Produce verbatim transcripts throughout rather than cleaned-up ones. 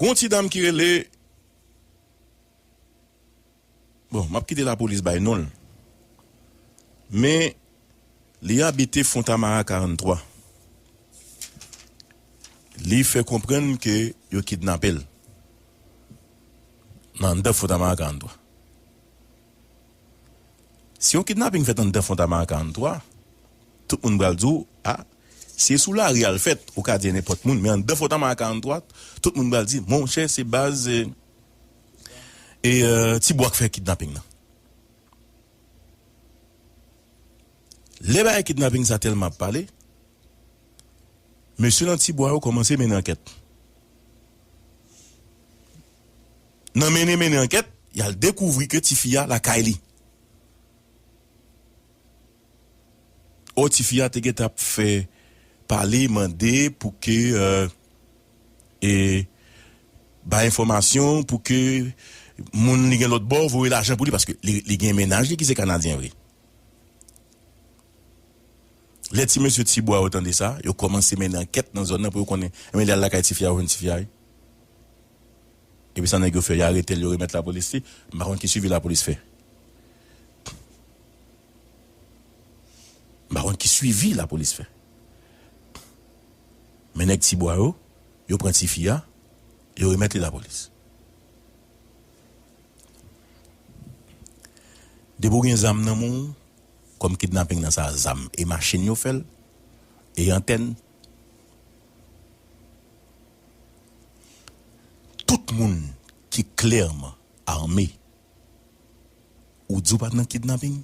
Gon ti dam ki rele, bon, m ap kite lapolis bay non l. Men, li abite Fontamara karannntwa. Li fè konprann ke yo kidnape l nan anndan Fontamara karannntwa. Si yon kidnaping fèt anndan Fontamara karannntwa, tout moun pral di w, a, si e sou lari a l fèt, ou ka di nenpòt moun, men anndan Fontamara karannntwa, tout moun pral di, monchè, se baz, e, e, e, Tibwa k fè kidnaping nan. Lè bagay kidnaping sa tèlman ap pale, mesye nan Tibwa yo kòmanse mennen ankèt. Nan mennen, mennen ankèt, y al dekouvri ke tifi a lakay li. Ò, tifi a te gentan ap fè pale, mande pou ke, e, e, bay enfòmasyon, pou ke moun li gen lòt bò voye lajan pou li, paske li, li gen mennaj li ki se Kanadyen vre. Lè ti mesye Tibwa yo tande sa, yo kòmanse mennen ankèt nan zòn nan pou yo konnen, enben, li al lakay tifi a, yo jwenn tifi a, wi. Epi sa nèg yo fè, yo arete l, yo remèt lapolis li. M pa konn ki swivi lapolis fè. M pa konn ki swivi lapolis fè. Men nèg Tibwa yo, yo pran tifi a, yo remèt li lapolis. Depi w gen zam nan men w, kòm kidnaping nan sa zam e machin yo fè l, e antèn. Tout moun ki klèman ame, ou di w pa t nan kidnaping,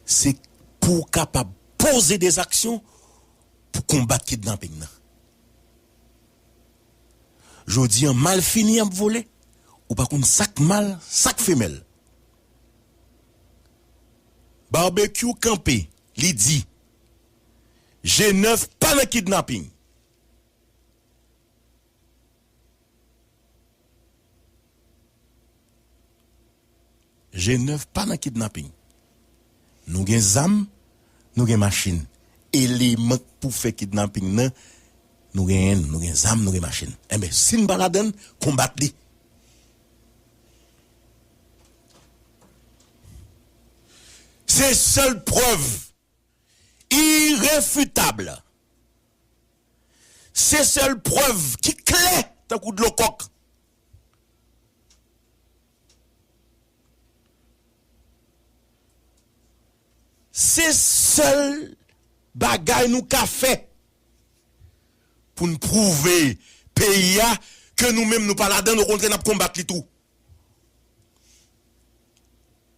se pou w kapab poze de zaksyon pou konbat kidnaping nan. Jodi an, malfini ap vole, ou pa konn sa k mal, sa k femèl. Barbecue kanpe, li di, G nèf pa nan kidnaping. G nèf pa nan kidnaping. Nou gen zam, nou gen machin. Eleman k pou fè kidnaping nan, nou genyen l, nou gen zam, nou gen machin. Enben, si n pa ladan l, konbat li. Se sèl prèv irefitab. Se sèl prèv ki klè tankou dlo kòk. Se sèl bagay nou ka fè pou n pwouve peyi a ke nou menm nou pa ladan l, okontrè, n ap konbat li tou.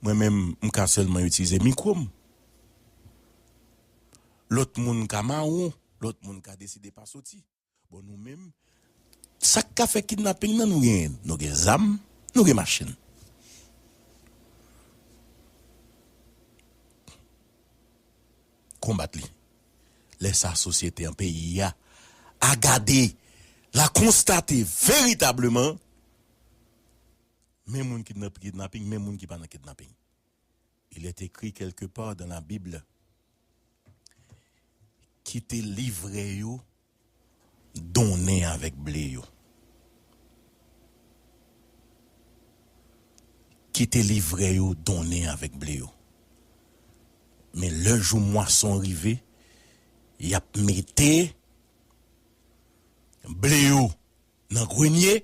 Mwen menm, m ka sèlman itilize mikwo m. Lòt moun ka mawon, lòt moun ka deside pa soti. Bon, nou menm, sa k ka fè kidnaping nan, nou genyen. Nou gen zam, nou gen machin. Konbat li. Lè sa, sosyete an, peyi a, a gade, l a konstate veritableman, men moun ki nan kidnaping, men moun ki pa nan kidnaping. Il est écrit quelque part dans la Bible, kite livrè yo donnen avèk ble yo. Kite livrè yo donnen avèk ble yo. Men lè jou mwason rive, y ap mete ble yo nan grenye,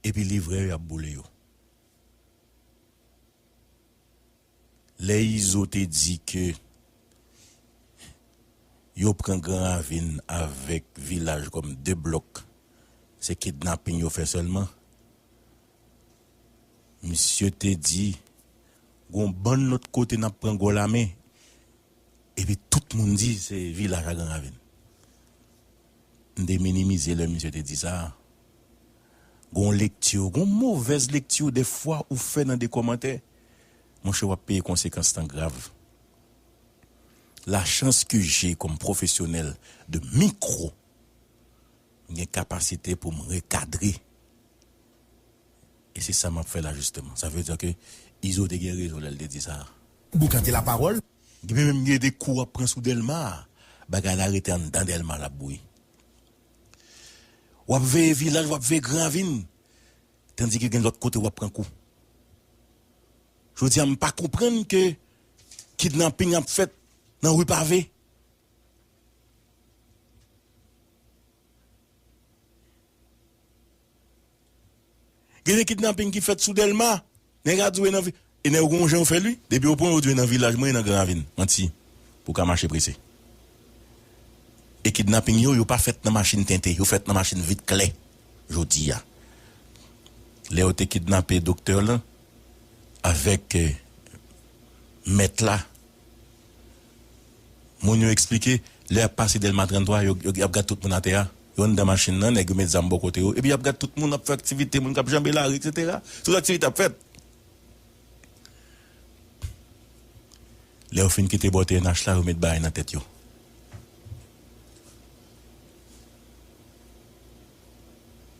epi livrè yo ap boule yo. Lè Izo te di ke yo pran Gran Ravin avèk Vilaj kòm de blòk, se kidnaping yo fè sèlman. Misye te di, gon bann lòt kote n ap pran gwo lame. Epi tout moun di se Vilaj a Gran Ravin. M te minimize lè misye te di sa. Gon lekti, gon movèz lekti dèfwa ou fè nan de kòmantè. Monchè, w ap peye konsekans lan grav. La chance que j'ai comme professionnel de micro, m gen kapasite pou m rekadre. E se sa m ap fè la, jisteman. Sa vle di ke Izo te gen rezon lè l te di sa. Boukante lapawòl. Gen menm gen de kou w ap pran sou Dèlma. Bagay la rete anndan Dèlma l ap bouyi. W ap veye vilaj, w ap veye Gran Ravin. Tandike gen lòt kote w ap pran kou. Jodi a, m pa konprann ke kidnaping ap fèt nan ri pave. Gen de kidnaping ki fèt sou Dèlma. Nèg a di w e nan vi-, e nèg yo gon jan yo fè l wi. Depi yo pran yo di w e nan vilaj mwen, e nan Gran Ravin. Manti. Pou w ka mache prese. E kidnaping yo, yo pa fèt nan machin tente. Yo fèt nan machin vit klè. Jodi a. Lè yo te kidnape doktè lan avèk, eh, mèt la, moun yo eksplike, lè y ap pase Dèlma trannntwa, yo, yo, y ap gad tout moun atè a. Yo anndan machin nan, nèg yo met zam bò kote yo. Epi y ap gad tout moun ap fè aktivite, moun k ap janbe lari, etsetera. Tout aktivite ap fèt. Lè yo fin kite bò T N H la, yo met bagay nan tèt yo.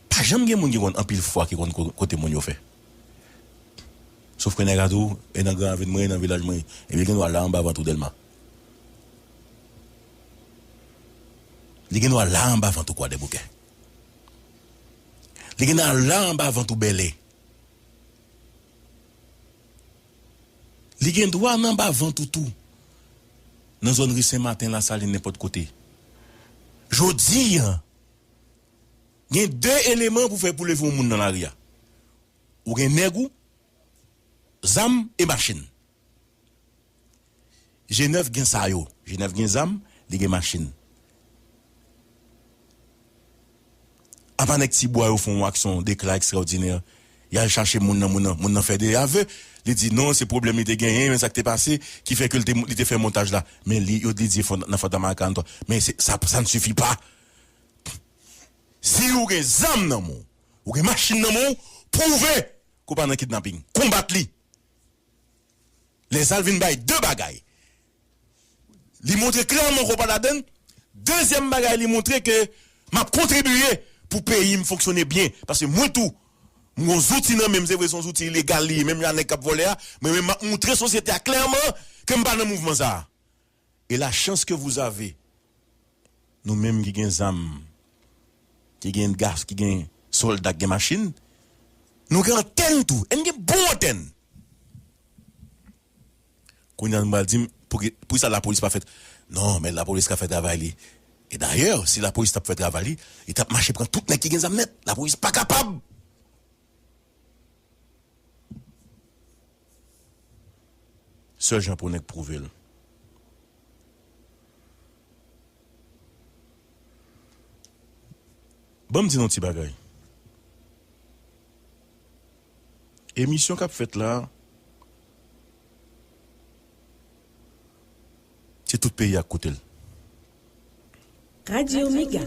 Pa janm gen moun ki konn anpil fwa ki konn ko-, kote moun yo fè. Sof ke nèg a di w, e nan Gran Ravin mwen, e nan vilaj mwen, epi l gen dwa la anba vant ou Dèlma. Li gen dwa la anba vant ou Kwadèboukè. Li gen dwa la anba vant ou Bèlè. Li gen dwa nan anba vant ou tou. Nan zòn ri Senmaten, Lasalin, nenpòt kote. Jodi a, gen de eleman pou fè, pou leve yon moun nan lari a. Ou gen nèg ou, zam e machin. G nèf gen sa yo. G nèf gen zam, li gen machin. Apa nèg Tibwa yo fè yon aksyon, dekla ekstraòdinè, y al chache moun nan, moun nan, moun nan fè de ave, li di non, se pwoblèm li te genyen, men sa k te pase, ki fè ke l te, li te fè montaj la. Men li, yo, li di fon-, nan Fantom a karant twa. Men se, sa, sa ne suffit pas. Si ou gen zam nan men w, ou gen machin nan men w, pwouve ke w pa nan kidnaping. Konbat li. Lè sa l vin bay de bagay. Li montre klèman ke w pa ladann. Dezyèm bagay, li montre ke m ap kontribiye pou peyi m fonksyone byen. Paske mwen tou, m gon zouti nan men m, se vre se yon zouti ilegal li ye, menm jan a nèg k ap vòlè a, mwen menm m ap montre sosyete a klèman ke m pa nan mouvman sa a. Et la chance que vous avez, nou menm ki gen zam, ki gen gas, ki gen sòlda, ki gen machin, nou gen antèn tou, e n gen bon antèn. Kounye a nou pral di m, pou ki, poukisa lapolis pa fè? Non, men lapolis ka fè travay li. E dayè, si lapolis t ap fè travay li, li t ap mache pran tout nèg ki gen zam nèt. Lapolis pa kapab. Sèl jan pou nèg pwouve l. Ban m di nou yon ti bagay. Emisyon k ap fèt la, se tout peyi a k koute l. Radyo Mega.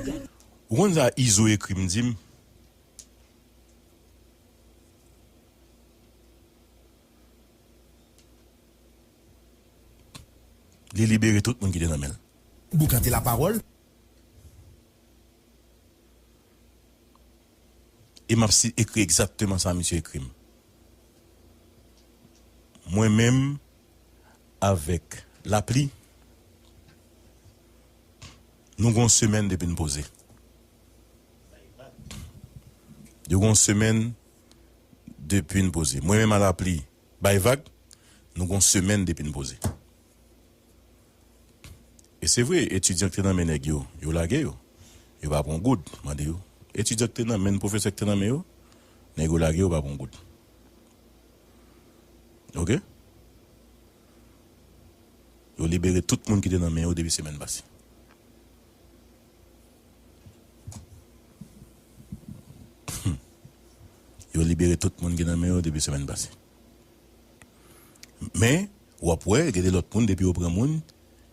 Ou konn sa Izo ekri m, di m? Li libere tout moun ki te nan men l. Boukante lapawòl. E m ap si-, ekri egzakteman sa misye ekri m. Mwen menm avèk Lapli, nou gon semèn depi n poze. Nou gon semèn depi n poze. Mwen menm a Lapli, bay vag, nou gon semèn depi n poze. E se vre, etidyan k te nan men nèg yo, yo lage yo. Yo pa pran goud, mande yo. Etidyan k te nan men, pwofesè k te nan men yo, nèg yo lage yo, pa pran goud. Oke? Yo libere tout moun ki te nan men yo depi semèn pase. Yo libere tout moun ki nan men yo depi semèn pase. Men, w ap wè, gen de lòt moun, depi yo pran moun,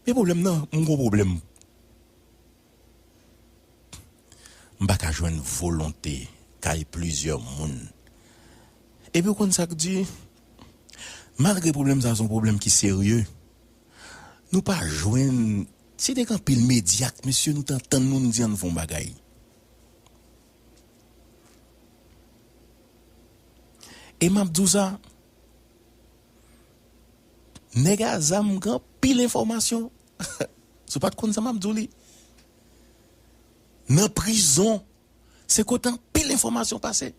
men pwoblèm nan, m gon pwoblèm. M pa ka jwenn volonte kay plizyè moun. Epi w konn sa k di? Malgre pwoblèm sa a se yon pwoblèm ki serye, nou pa jwenn, si te gen anpil medya, mesye, nou t ap tann nou, nou di ann fè yon bagay. E m ap di w sa, nèg a zam gen anpil enfòmasyon. Si w pa t konn sa, m ap di w li. Nan prizon, Se kote anpil enfòmasyon pase.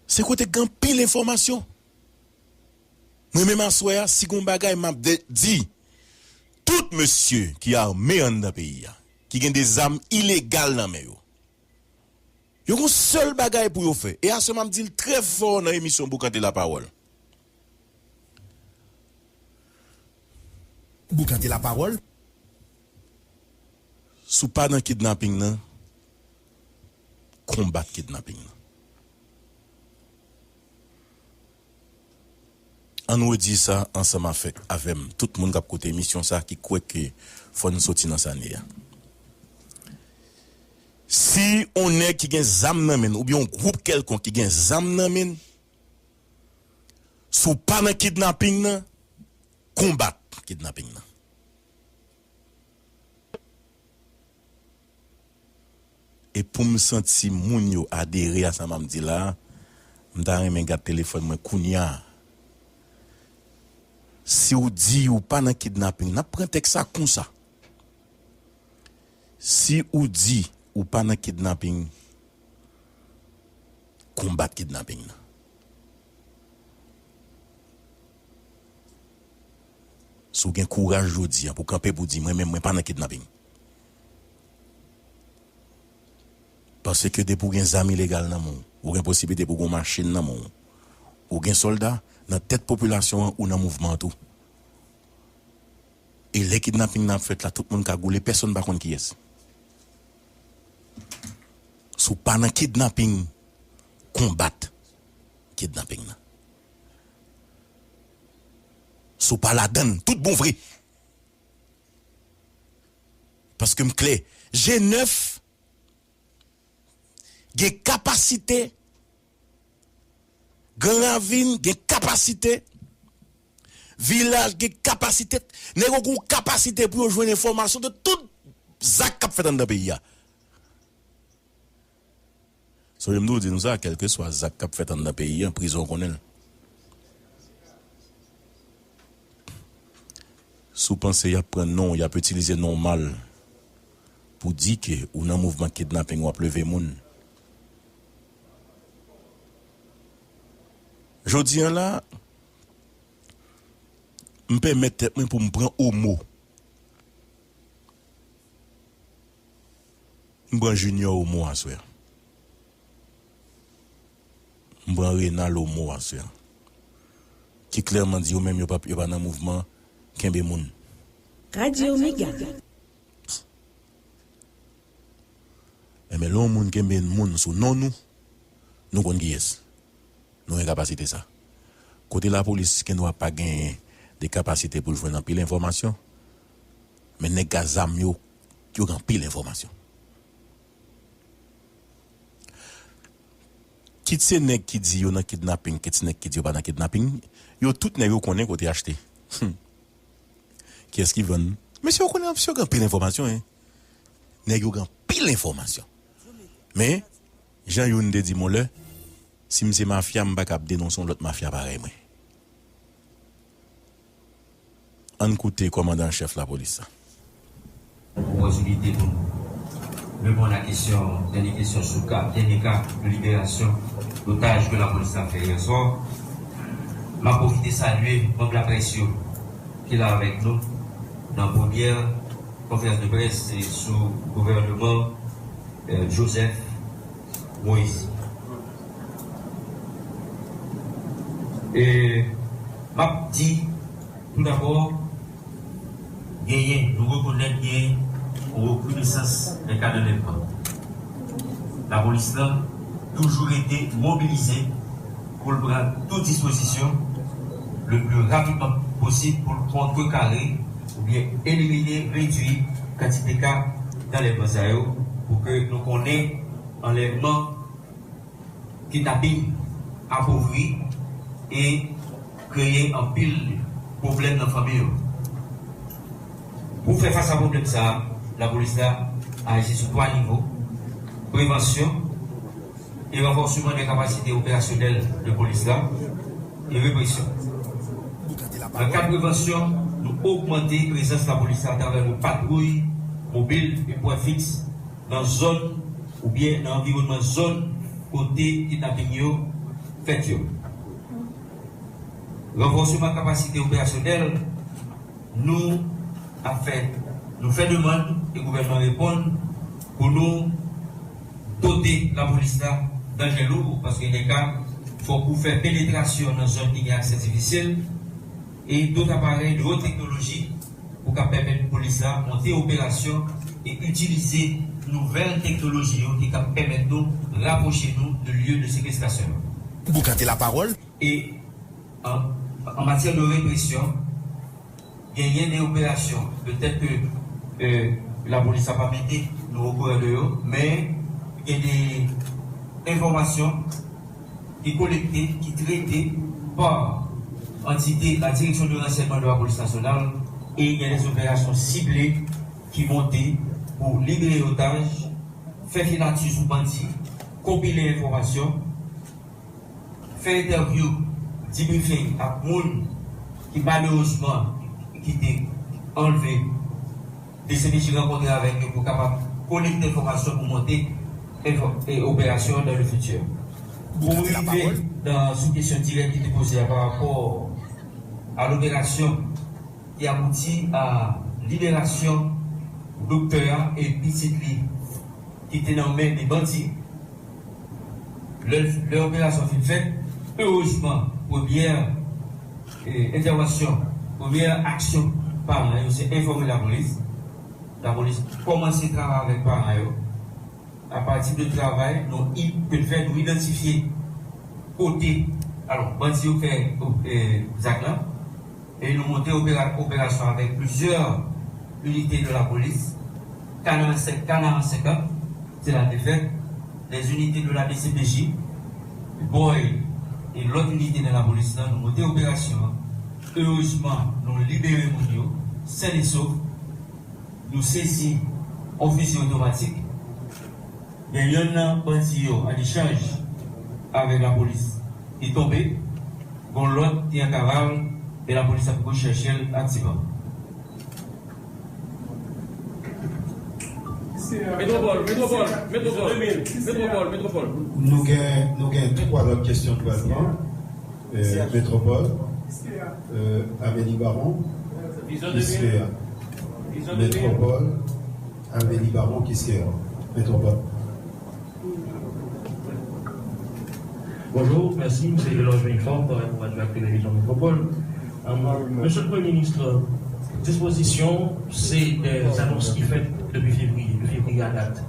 Se kote gen anpil enfòmasyon. Mwen menm aswè a, si gon bagay m ap de- di, tout mesye ki ame anndan peyi a, ki gen de zam ilegal nan men yo, yo gon sèl bagay pou yo fè. E aswè m ap di l trè fò nan emisyon Boukante Lapawòl. Boukante Lapawòl. Si w pa nan kidnaping nan, konbat kidnaping nan. Ann redi sa ansanm avèk, avè m, tout moun k ap koute emisyon sa ki kwè ke fò n soti nan sa n ye a. Si on nèg ki gen zam nan men l, oubyen on gwoup kèlkonk ki gen zam nan men l, si w pa nan kidnaping nan, konbat kidnaping nan. E pou m santi moun yo adere a sa m ap di la a, m ta renmen gad telefòn mwen kounye a. Si w di ou pa nan kidnaping, n ap pran tèks sa konsa. Si ou di ou pa nan kidnaping, konbat kidnaping nan. Si w gen kouraj jodi a pou kanpe pou di, mwen menm, mwen pa nan kidnaping. Paske depi w gen zam ilegal nan men w, ou gen posiblite pou w gen yon machin nan men w, ou gen sòlda, nan tèt popilasyon an, ou nan mouvman an tou. E lè kidnaping nan ap fèt la, tout moun ka goule, pèsonn pa konn kiyès. Si w pa nan kidnaping, konbat kidnaping nan. Si w pa ladann, tout bon vre. Paske m klè, G nèf gen kapasite, Gran Ravin gen kapasite, Vilaj gen kapasite, nèg yo gen kapasite pou yo jwenn enfòmasyon de tout zak k ap fèt anndan peyi a. Sonje m toujou di nou sa, kèlkeswa zak k ap fèt anndan peyi a, prizon konnen l. Si w panse y ap pran non w, y ap itilize non w mal pou di ke ou nan mouvman kidnaping, w ap leve moun. Jodi a la, m pèmèt tèt mwen pou m pran omo. M pran Junior omo aswè a. M pran Renal omo aswè a. Ki klèman di yo menm yo pa, yo pa nan mouvman kenbe moun. Radyo Mega. Enben, lè yon moun kenbe moun sou non nou, nou konn kiyès. Nou gen kapasite sa. Kote lapolis gendwa pa genyen de kapasite pou l jwenn anpil enfòmasyon, men nèg k ak zam yo, yo gen anpil enfòmasyon. Kit se nèg ki di yo nan kidnaping, kit se nèg ki di yo pa nan kidnaping, yo tout nèg yo konnen kote achte. Kiyès ki vann? Mesye yo konnen, mesye yo gen anpil enfòmasyon, en. Nèg yo gen anpil enfòmasyon. Men, jan youn te di m yon lè, si m se mafya, m pa kab denonse yon lòt mafya parèy mwen. Ann koute kòmandan an chèf lapolis la. Opòtinite pou nou reponn a kesyon, dènye kesyon sou ka, dènye ka de liberasyon dotaj ke lapolis la fè yè swa. M ap pwofite salye manm laprès yo ki la avèk nou nan premyè konferans de près, se sou gouvènman, eh, Joseph Moïse. E m ap di, tou dabò, genyen, nou rekonèt genyen yon rekonesans nan kad anlèvman. Lapolis lan toujou rete mobilize pou l pran tout dispozisyon le pli rapidman posib pou l kontrekare oubyen elimine, redui kantite ka danlèvman sa yo, pou ke nou konnen anlèvman, kidnaping apovri e kreye anpil pwoblèm nan fanmi yo. Pou fè fas a pwoblèm sa a, lapolis la aji sou twa nivo: prevansyon e ranfòsman de kapasite operasyonèl de polis la, e represyon. Nan kad prevansyon, Nou ogmante prezans lapolis la atravè yon patwouy mobil e pwen fiks nan zòn oubyen nan anviwònman zòn kote kidnaping yo fèt yo. Ranfòseman kapasite operasyonèl, nou ap fè, nou fè demann e gouvènman reponn pou nou dote lapolis la d'anjen lou, paske gen ka fòk ou fè penetrasyon nan zòn ki gen aksè difisil, e dòt aparèy de wòt teknoloji pou ka pèmèt polis la monte operasyon e itilize nouvèl teknoloji yo ki ka pèmèt nou rapwoche nou de lye de sekestasyon yo. Boukante lapawòl. E an, an matyè de represyon, genyen de operasyon, petèt ke, euh, lapolis la pa mete nou okouran de yo, men gen de enfòmasyon ki kolekte, ki trete pa antite la Direction de Renseignement de la Police Nationale, e gen de operasyon sible ki monte pou libere otaj, fè filati sou bandi, konpile enfòmasyon, fè entèvyou, debriefing ak moun ki malerezman ki te anlve, D C P J rankontre avèk yo pou kapab kolekte enfòmasyon pou monte enfò- e operasyon dans le futur. Pou rive nan sou kesyon dirèk ki te poze a pa rapò a loperasyon ki abouti a liberasyon doktè a e pitit li ki te nan men de bandi. Lè, lè operasyon fin fèt, erezman, premyè, eh, entèvansyon, premyè aksyon paran yo se enfòme lapolis. Lapolis kòmanse travay avèk paran yo. Apati de travay nou i- ke l fè, nou idantifye kote, alò, bandi yo fè, eh, zak la. E nou monte opera- operasyon avèk plizyè inite de lapolis, Kanaran senk, Kanaran senkant, se la te fèt, les unités de la D C P J, Boy e lòt inite nan lapolis la, nou monte operasyon an. Erezman, nou libere moun yo, sen e sof. Nou sezi yon fizi otomatik. Gen yonn nan bandi yo an echanj avèk lapolis ki tonbe, gon lòt ki an kaval e lapolis ap rechèche l aktivman. Metwopòl, metwopòl, metwopòl, metwopòl, metwopòl. Nou gen, nou gen twa lòt kesyon nou pral pran. Euh, Metwopòl, euh, Amélie Baron, Kiskeya. Metwopòl, Amélie Baron, Kiskeya. Metwopòl. Bonjou, mèsi. M se Eloge Villefort, parenn pou Radio ak Televizyon Metwopòl. Euh, Mesye le Premye Minis, dispozisyon, se de zanons ki fèt depi fevriye, de fevriye a dat.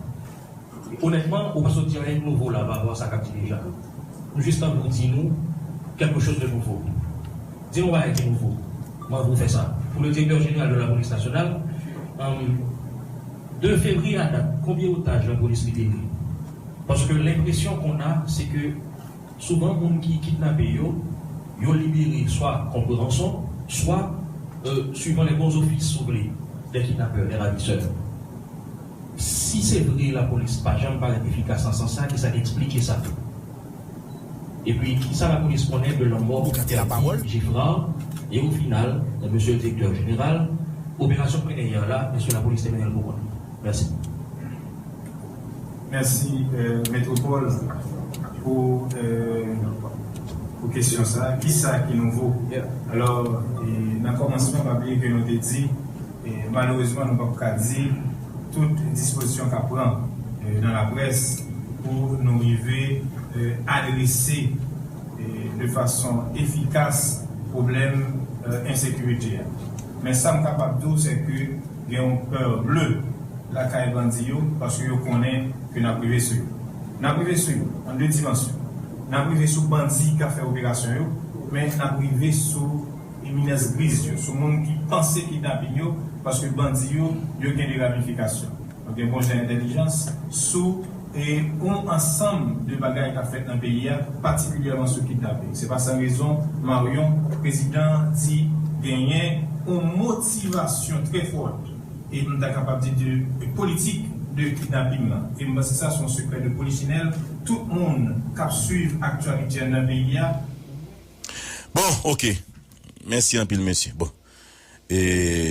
Onètman, ou pa sot di anyen de nouvo la pa rapò a sa k ap di deja. Nou jis anvi w di nou quelque chose de nouveau. Di nou bagay ki nouvo. Mwen anvi w fè sa. Pour le directeur général de la police nationale, euh, de février à date, combien otages la police libéré? Parce que l'impression qu'on a, c'est que souvan moun ki kidnape yo, yo libere swa kont ranson, swa, euh, suivant les bons offices, si w vle, des kidnappeurs, des ravisseurs. Si se vre lapolis pa janm parèt efikas nan sans sa, kisa k eksplike sa? Epi, kisa lapolis konnen de lanmò Geffrard? E o final, mesye direktè jeneral, operasyon Plenèyè la, èske lapolis te mennen l pou kont li? Mèsi. Mèsi, euh, Metwopòl, pou, euh, pou kesyon sa. Kisa ki nouvo? Alò, e, nan kòmansman, pa bliye ke nou te di, e, malerezman, nou p ap ka di tout dispozisyon k ap pran, e, nan laprès pou nou rive, e, adrese, e, de fason efikas pwoblèm, e, ensekirite a. Men sa m kapab di w, se ke gen yon pè ble lakay bandi yo, paske yo konnen ke n ap rive sou yo. N ap rive sou yo, an de dimansyon. N ap rive sou bandi k ap fè operasyon yo, men n ap rive sou eminans griz yo, sou moun ki panse kidnaping yo, paske bandi yo, yo gen de ramifikasyon. Donk, gen bon jan entèlijans sou, e, yon ansanm de bagay k ap fèt nan peyi a, patikilyèman sou kidnaping. Se pa san rezon, Marion, prezidan an di genyen yon motivasyon trè fòt, e m ta kapab di de politik de kidnaping lan. E m panse sa se yon sekrè de polichinèl. Tout moun k ap swiv aktyalite a nan peyi a. Bon, oke. Mèsi anpil, mesye. Bon. E